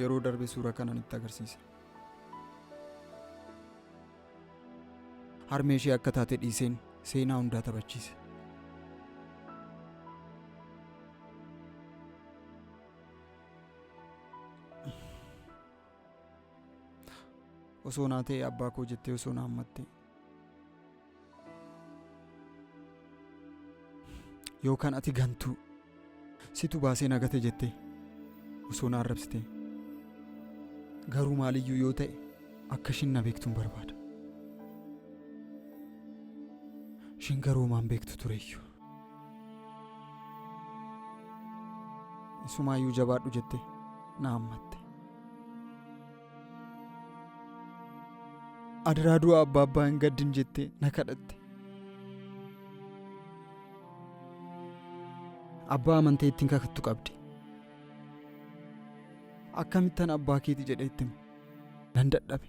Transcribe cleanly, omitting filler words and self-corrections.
Yeroo darbe suura kanan itti agarsiise. Harmee ishee akka taate dhiiseen seenaa hundaa taphachiise. Osoo naa ta'e abbaa koo jettee osoo na hammattee. Yookaan ati gantuu situ baasee na gate jettee osoo na arrabsitee. Garuu maaliyyuu yoo ta'e akka ishiin na beektuun barbaada. Ishiin garuu homaan beektu tureyyuu. Isumaayyuu jabaadhu jettee na hammatte. Adaraa du'a abbaa abbaa hin gaddin jettee na kadhatte. Abbaa amantee ittiin kakattu qabdi. Akkamittan abbaa keeti jedhee itti hima. Nan dadhabe.